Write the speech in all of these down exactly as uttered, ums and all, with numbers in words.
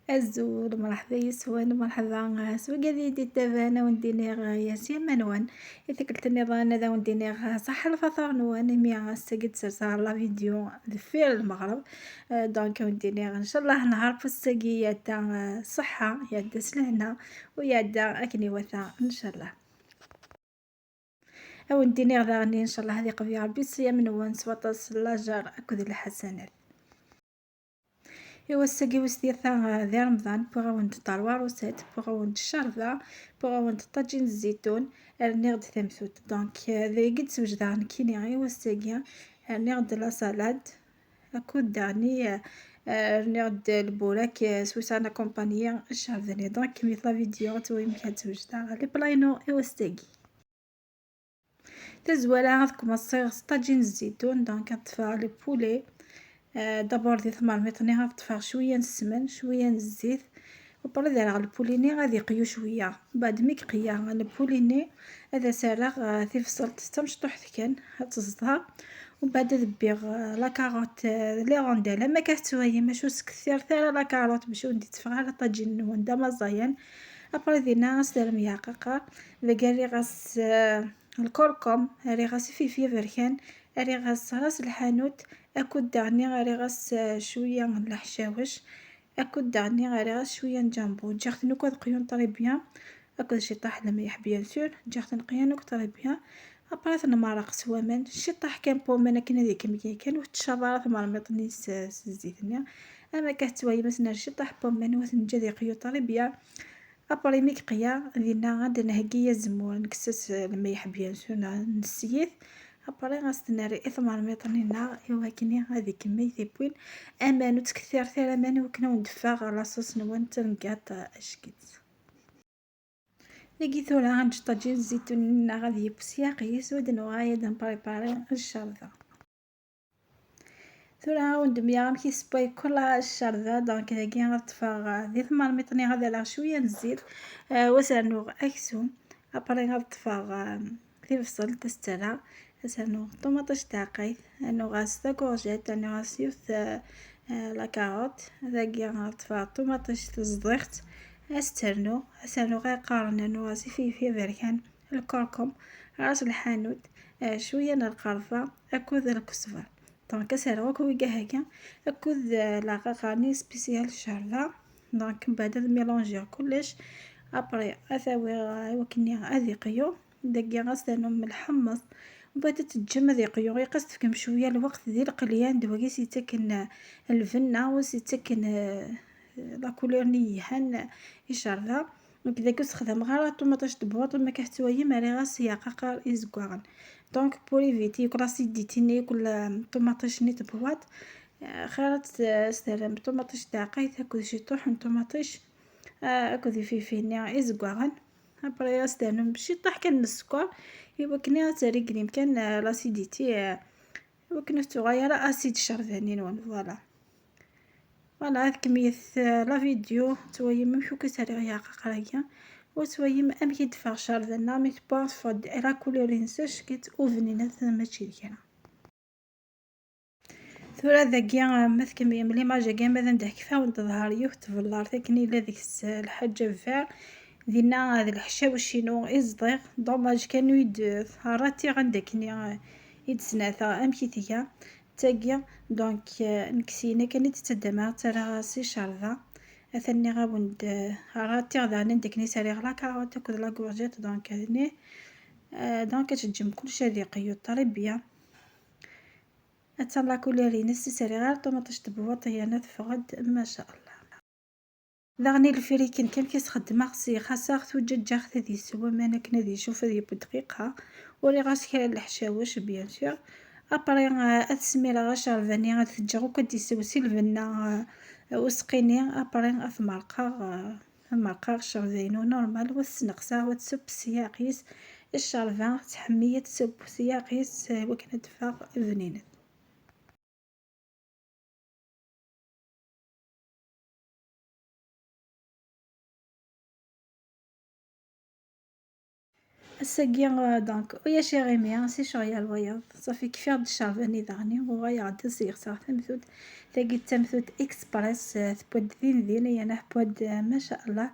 Azul, mṛeḥba yes-wen, mṛeḥba s wigad i d-ittaban, a wen-d-iniɣ yas yama-nwen. I tikkelt nniḍen ad wen-d-iniɣ ṣaḥḥa lfaṭur-nwen, imi ass-agi d-serseɣ la vidéo deffir lmeɣreb. Euh, donc a wen-d-iniɣ ncallah nehar n wass-agi iɛedda, euh, ṣṣeḥḥa, iɛedda s lehna, u iɛedda akken iwata ncallah. A wen-d-iniɣ daɣen ncallah ad iqbel Ṛebbi ṣṣyam-nwen s waṭas n lajer akked lḥasanat. I wass-agi wis tlata, eh, di Remḍan, wwiɣ-awen-d trois recettes, wwiɣ-awen-d ccerba, wwiɣ-awen-d ṭaǧin n zzitun, rniɣ-d tamtunt. Donc, eh, dagi d-swejdeɣ nekkini i wass-agi, rniɣ-d la salade, akked daɣen, eh, eh, rniɣ-d lburak, eh, s wis ara nakumpani ccerba-nni. Donc, kemmlet la vidéo, ad twalim amek ad t-swejdeɣ. Les plats-inu i wass-agi. Tazwara ad kmeṣṣiɣ s ṭaǧin n zzitun, donc ad ṭṭfeɣ le poulet. Euh, d'abord di tmermiṭ-nni ad ṭṭfeɣ cwiya n ssmen, cwiya n zzit, u après ad rreɣ le poulet-nni ad iqyu cwiya. Mbeɛd mi iqya le poulet-nni ad as-rreɣ, euh, tibṣelt d tamecṭuḥt kan, ad teẓḍer, u mbeɛd ad bbiɣ, euh, la carotte, euh, d les rondelles. Am akka tettwayim, acu ur skettiret ara la carotte bac ur wen-d-itteffeɣ ara ṭaǧin-nwen d amaẓayan. Après dinna ad s-terrem yeɛqaqar, dagi rriɣ-as, euh, lkurkum, rriɣ-as ifilfil aberkan, rriɣ-as ras lḥanut, akked daɣen rriɣ-as, eh, cwiya n leḥcawec, akked daɣen rriɣ-as cwiya n jambon. Ǧǧiɣ-ten akk ad qyun très bien, akked ciṭṭaḥ lemleḥ bien sûr, ǧǧiɣ-ten qyan akk très bien. Après ad ten-merreɣ s waman, ciṭṭaḥ kan n waman akken ad ikemmel kan, ur tettcaḍ ara tmermiṭ-nni s, s zzit-nni. Am akka tettwayim ad s-nerr ciṭṭaḥ n waman, u ad ten-neǧǧ ad iqyu très bien. Après mi yeqya, dinna ad d-nheggi azemmur, nekkes-as lmelḥ bien sûr, neɣ nessiyit. Après ad s-t-nerr i tmermiṭ-nni-nneɣ i wakken ad ikemmel tiwwin. Aman, ur ttkettret ara aman i wakken ad wen-d-teffeɣ la sauce-nwen d taneggaṭ ack-itt. Dagi tura ad neǧǧ ṭaǧin n zzitun-nneɣ ad yeww s yiɛeq-is, u ad nuɣal ad nprépari ccerba. Tura ad wen-d-mleɣ amek i ssewwayeɣ kul ccerba. Donc dagi ad ṭṭfeɣ, euh, di tmermiṭ-nni ad rreɣ cwiya n zzit, euh, u ad s-rnuɣ aksum. Après ad ṭṭfeɣ, euh, tibṣelt ad s-tt-rreɣ, ad s-rnuɣ ṭumaṭic taɛeqqayt, rnuɣ-as takurjat, rnuɣ-as yiwet, euh, euh, la carotte. Dagi ad ṭṭfeɣ ṭumaṭic tezdiɣt, ad s-tt-rnuɣ, ad s-rnuɣ ayen qqaren, rnuɣ-as ifilfil aberkan, lkurkum, ras lḥanut, eh, cwiya n lqerfa akked lkesber. Donc ad s-rreɣ akk wigad-agi akked, eh, leɛqaqer-nni spécial ccerba. Donc mbeɛd ad mélangiɣ kullec. Après ad t-awiɣ, eh, i wakken ad iqyu. Dagi ad s-ternum lḥemmeẓ. Mbeɛd ad teǧǧem ad iqyu. Ilaq ad s-tefkem cwiya lweqt di lqelyan, d wagi i s-yettaken, eh, lbenna, u s-yettaken, eh, la couleur-nni yelhan i ccerba. Nekk dagi ur ssexdameɣ ara ṭumaṭic de boîte, am akka tettwalim rriɣ-as yeɛqaqar izeggaɣen. Donc pour éviter yakk l'acidité-nni yakk, euh, ṭumaṭic-nni de boîte, euh, xir ad s-terrem ṭumaṭic taɛeqqayt akked ciṭuḥ n ṭumaṭic, euh, akked ifilfil-nni izeggaɣen. Après ad s-ternum ciṭuḥ kan n sskeṛ i wakken ad tréglim kan, euh, l'acidité, euh, i wakken ur tettuɣal ara acide ccerba-nni-nwen. Voilà. Voilà, ad kemmlet, euh, la vidéo, ad twalim amek akk i s-rriɣ yeɛqaqar-agi, u ad twalim amek i d-teffeɣ ccerba-nneɣ, mi tewwa teffeɣ-d la couleur-ines ack-itt, ur bninet mačči d kra. Tura dagi, euh, ma tkemmlem l'image-agi, ma d anda kfawen teḍher yiwet tbellart akken yella deg-s, euh, lḥaǧa vert, dinna, euh, d leḥcawec-inu i ẓḍiɣ, dommage kan ur yi-d-, euh, ratiɣ anda akken i, euh, i d-snata amek i tga. Tagi, donc, euh, nekk syin akken i d-ttaddameɣ, ttarraɣ-as i ccerba. Atan nniɣ-awen-d, euh, ratiɣ daɣen anda akken i s-rriɣ la carotte akked la courgette, donc, euh, donc ad teǧǧem kullec ad iqyu très bien. Atan la couleur-ines, ur s-rriɣ ara ṭumaṭic de boîte, yerna teffeɣ-d maca Allah. Daɣen i lfriken kan i s-xeddmeɣ, sxaṣaɣ-t u ǧǧaɣ-t ad isew aman akken ad icuf, ad yewwi dqiqa. Uriɣ-as kra n leḥcawec, bien sûr. Après, euh, ad smireɣ acerbani, ad t-ǧǧeɣ akk ad d-isew si lbenna, euh, usqini. Après ad t-merqeɣ, euh, ad merqeɣ ccerba-inu normal, u ad t-sneqseɣ, u ad tsew s yiɛeq-is. Ccerba tettḥemmil ad tsew s yiɛeq-is, euh, wakken ad d-teffeɣ bninet. Ass-agi, euh, donc, ulac iɣimi, si ccɣel wayeḍ. Safi kfiɣ-d ccerba-nni daɣen, uɣaleɣ-d ad sseɣseɣ tamtunt. Tagi d tamtunt express, euh, tewwa-d din din, yerna tewwa-d, euh, maca Allah.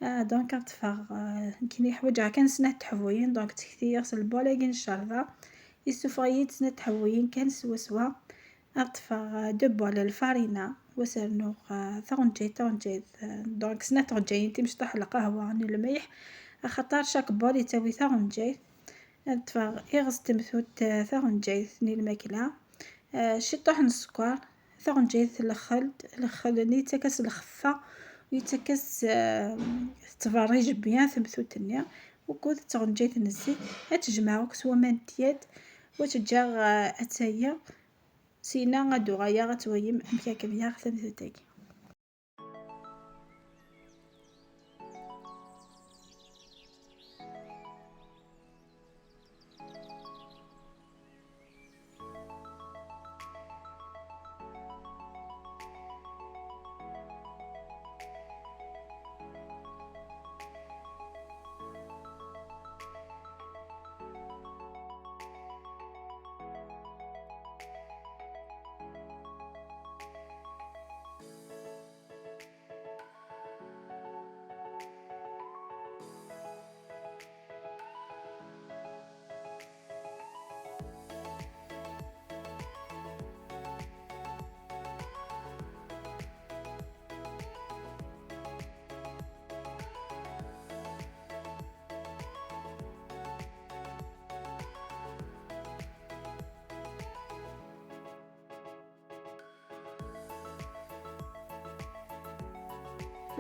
Euh, donc, ad ṭṭfeɣ, euh, nekkini ḥwaǧeɣ kan snat teḥbuyin, donc, ttekti-yaɣ s lbol-agi n ccerba. Yessufeɣ-iyi-d snat teḥbuyin kan swaswa. Ad ṭṭfeɣ, euh, deux bol n lfarina, wa s rnuɣ, euh, taɣenǧayt, taɣenǧayt, euh, donc, snat tɣenǧayin timecṭaḥ n lqahwa n lmelḥ, axaṭer chaque bol yettawi taɣenǧayt. Ad ṭṭfeɣ iɣes n temtunt, euh, taɣenǧayt n lmakla, euh, ciṭuḥ n sskeṛ, taɣenǧayt n lxel, lxel-nni yettak-as lxeffa, u yettak-as, euh, tettberriǧ bien temtunt-nni, wukud d taɣenǧayt n zzit. Ad tt-jemɛeɣ akk s waman n tyat, u ad tt-ǧǧeɣ, euh, ad tagi. Sina ad uɣaleɣ ad twalim amek akken yaɣ tamtunt-agi.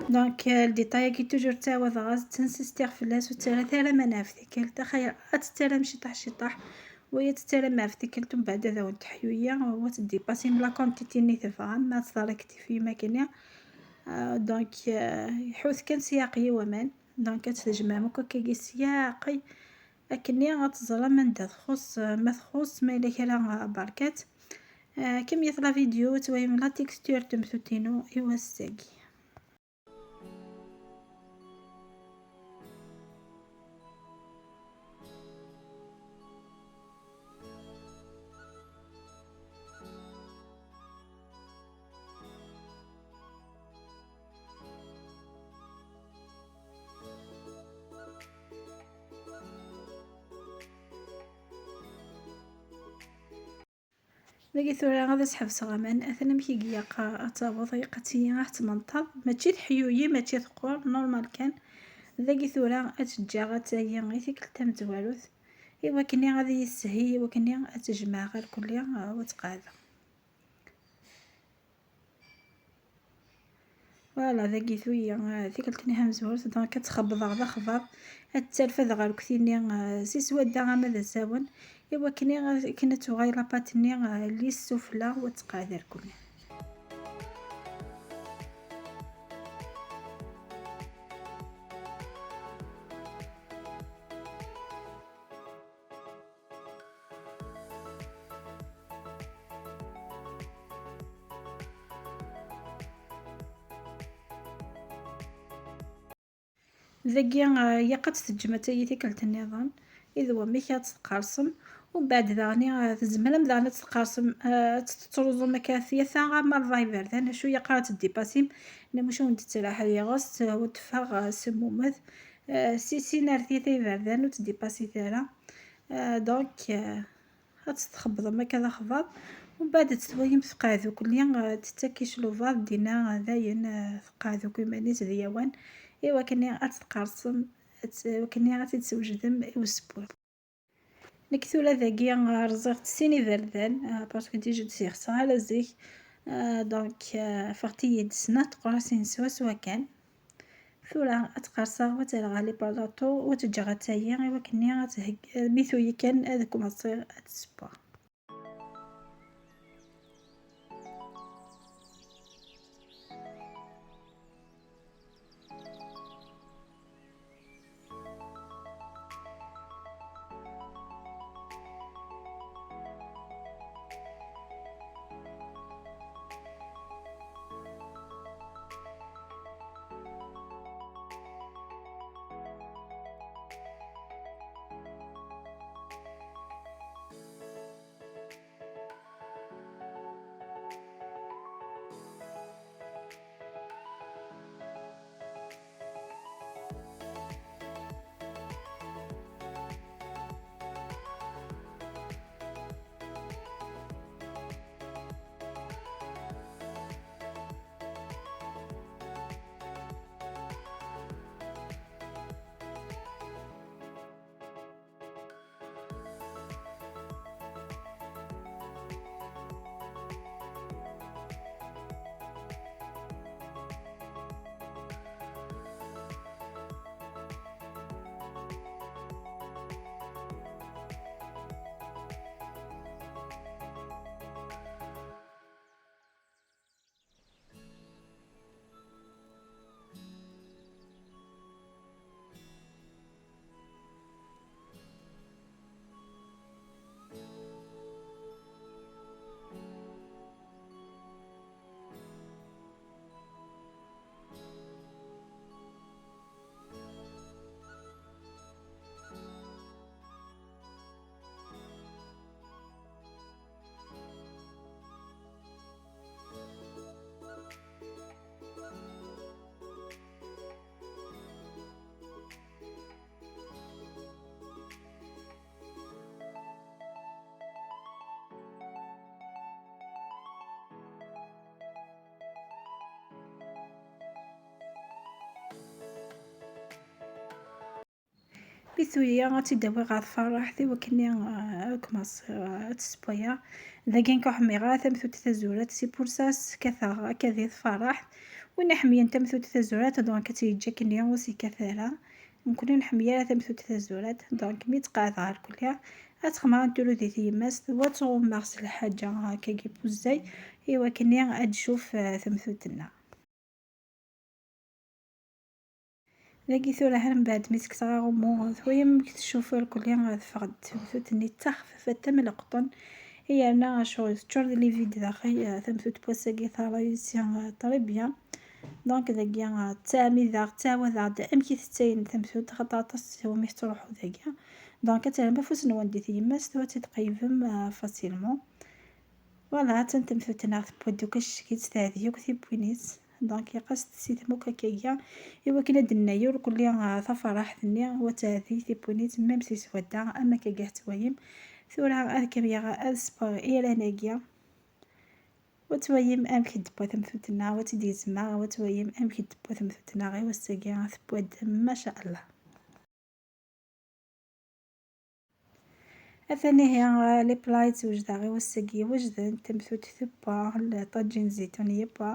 Donc, euh, le détail-agi toujours ttɛawadeɣ-as, ttinsistiɣ fell-as, ur ttarrat ara aman ɣef tikkelt, axayer ad tettarram ciṭaḥ ciṭaḥ, waya tettarram ɣef tikkelt, umbeɛd ad awen-teḥyuyi, wa teddipasim la quantité-nni tebɣam, ma tḍerrek tifyim akkenni. Euh, donc, euh, ḥut kan s yaɛqi waman, donc ad tejmɛem akk akkagi s yaɛqi, akkenni ad teẓrem anda txuṣ, ma txuṣ, ma yella kra, euh, berkat. Euh, kemmlet la vidéo, ad twalim la texture n temtunt-inu i wass-agi. Dagi tura ad as-ḥebseɣ aman, atan amek i ilaq ad taweḍ, ilaq ad tili ad tettmenṭaḍ, mačči teḥyuyi, mačči teqqur, normal kan. Dagi tura ad tt-ǧǧeɣ ad tagi i tikkelt tamezwarut, i wakken ad iyi-teshil, i wakken ad tt-jemɛeɣ irkelli, ah, u ad tt-qeɛdeɣ. Voilà, dagi tuyi, euh, tikkelt-nni tamezwarut, donc ad tt-xebbḍeɣ d axbaḍ, ad tt-rfedeɣ ɣer lkut-nni, euh, si swadda ama d asawen, i wakken i, akken ad tuɣal la pâte-nni, euh, lisse sufella, u ad teqɛed irkelli. Dagi, eh, ilaq ad tt-teǧǧem ad tagi tikkelt nniḍen, i d wamek ad tt-tqersem. Umbeɛd daɣen, eh, tzemrem daɣen ad tt-tqersem, eh, ad tt-tettruẓum akka tyata ama rbeɛ iberdan, acu ilaq ad tt-teddipasim, nna muc ad wen-d-tettraḥ d iɣes, eh, u ad teffeɣ, eh, semmumet. Eh, si sin ar tyata iberdan ur tteddipasit ara. Eh, donc, eh, ad tt-txebbḍem akka d axbaḍ, umbeɛd ad tt-twalim teqɛed irkelli, eh, tettak iclubaḍ dinna, eh, dayen, eh, teqɛed akk iman-is d yawan, i wakken ad tt-tqersem, ad tt-, i wakken ad tt-id-twejdem i usewwi. Nekk tura dagi, eh, rẓiɣ-tt sin iberdan, eh, parce que déjà ur tt-ɣerseɣ ara zik, eh, donc, eh, ffɣent-iyi-d snat teqrasin swaswa kan. Tura ad tt-qerseɣ, u ad tt-rreɣ ɣer les plateaux, u ad tt-ǧǧeɣ ad tagi, i wakken ad thegg-, mi tuyi kan ad kumaṣiɣ ad tt-ssewweɣ. Mi tuya ad tt-id-awiɣ ɣer tfaraḥt i wakken, ah, ad kem-aṣ-, ah, ad tessewwayeɣ. Dagi nekk ur ḥmiɣ ara tamtunt tazurant, si pulsas kkateɣ akka di tfaraḥt. Win iḥemmlen tamtunt tazurant, donc ad tt-yeǧǧ akken ur s-yekkat ara. Nekkni ur nḥemmel ara tamtunt tazurant, donc mi tt-qeɛdeɣ ɣer kulli, ad tt-xemmeɣ n turu di tyemmast, wa ttɣummeɣ s lḥaǧa akkagi buzzay, i wakken ad tcuf, ah, tamtunt-nneɣ. Dagi tura ḥala mbeɛd mi tekkseɣ aɣummu, twayem amek tcuf irkelli, teffeɣ-d tamtunt-nni d taxfafat am leqṭen, yerna acu teččur d livide daxel, tamtunt n wass-agi tṛayusi très bien. Donc dagi ttɛamideɣ, ttɛawadeɣ-d amek i tettayen tamtunt, xaṭer aṭas umi tettruḥu dagi. Donc ad terrem afus-nwen di tyemmast, ad tt-id-tqeyyfem, ah, facilement. Voilà, attan tamtunt-nneɣ tewwi-d akk acek-itt, teɛdi akk tiwwin-is. Donc yeqqas tessitmuk akkagi i wakken ad d-nnayer kulli, ah, tafaraḥt-nni, wa teɛdi tiwwin-is, même si swadda am akkagi tettwayem. Tura ad kem-yaɣ ad sbeɣ iran-agi. Wa twayem amek d-tewwa tamtunt-nneɣ, wa tt-id-gezmeɣ, wa twayem amek d-tewwa tamtunt-nneɣ i wass-agi, tewwa-d, maca Allah. Atan ihi, ah, les plats i d-swejdeɣ i wass-agi wejden, tamtunt tewwa, ṭaǧin zitun yewwa,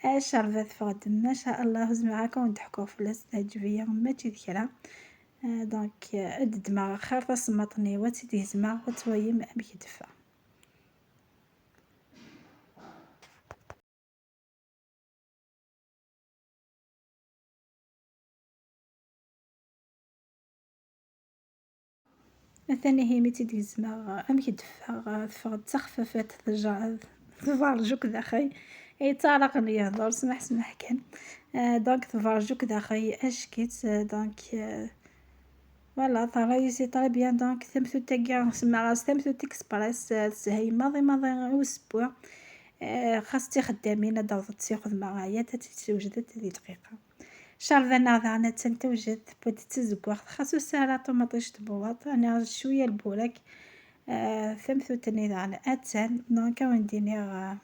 ah, ccerba teffeɣ-d, maca Allah, ur zmireɣ ad wen-d-ḥkuɣ fell-as, teɛǧeb-iyi mačči d kra. Ah, donc, ah, ad d-ddmeɣ axir tasemmaḍt-nni, wa tt-id-gezmeɣ, wa twayem amek d-teffeɣ. Atan ihi mi tt-id-gezmeɣ, amek d-teffeɣ, teffeɣ-d d taxfafat, tejɛed, tberrek akk daxel. Ay ttaɛraqen yehder, smaḥ, smaḥ kan. Ah, donc tberrek akk daxel, acek-itt, ah, donc, ah, voilà, tṛayusi très bien. Donc tamtunt-agi semmaɣ-as tamtunt express, ah, teshel maḍi maḍi i usewwi. Ah, xas d tixeddamin ad d-awḍent s ixedma ɛyant, ad tt-id-swejdet di dqiqa. Ccerba-nneɣ daɣen attan tewjed, tewwi-d d tazeggaɣt, xas ur tesɛi ara ṭumaṭic n tbuwaḍt, neɣ cwiya n lburak. Ah, tamtunt-nni daɣen attan, donc ad wen-d-iniɣ, ah,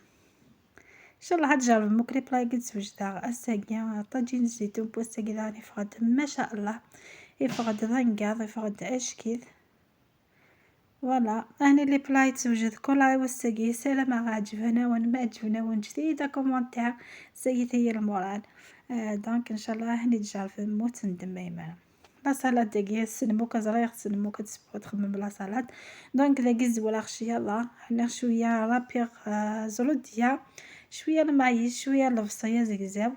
ncallah ad tjerrbem akk les plats i d-swejdeɣ ass-agi. Ṭaǧin zitun n wass-agi daɣen yeffeɣ-d, maca Allah, yeffeɣ-d d angaḍ, yeffeɣ-d acek-it. Voilà, ani les plats i d-tewjed kul i wass-agi, ssarameɣ ɛeǧben-awen, ma ɛeǧben-awen ǧǧet-iyi-d commentaire, ttayit-iyi le moral. Ah, donc ncallah ani tjerrbem, ur tendemem ara. La salade-agi tessnem akk, ẓriɣ tessnem akk ad txemmem la salade. Donc dagi zewreɣ cyaḍa, rniɣ cwiya, rapiɣ, ah, zrudya, cwiya lmaïs, cwiya lebṣel azegzaw,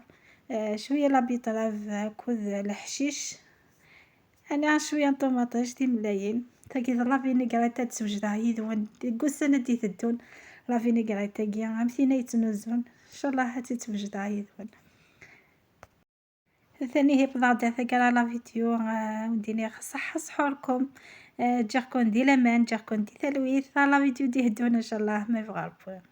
ah, cwiya la betterave akked leḥcic, rniɣ cwiya n ṭumaṭic timellalin. Tagi d la vinaigrette ad d-swejdeɣ yid-wen deg ussan ad d-iteddun. La vinaigrette-agi am tin ay ttnuzzun, ncallah ad tt-id-swejdeɣ yid-wen. Atan ihi wwḍeɣ-d ar taggara la vidéo, ah, wen-d-iniɣ ṣaḥḥa sḥurkum. Ah, ǧǧiɣ-ken di laman, ǧǧiɣ-ken di talwit. Ar la vidéo d-iheddun, ncallah, ma yebɣa Rebbi.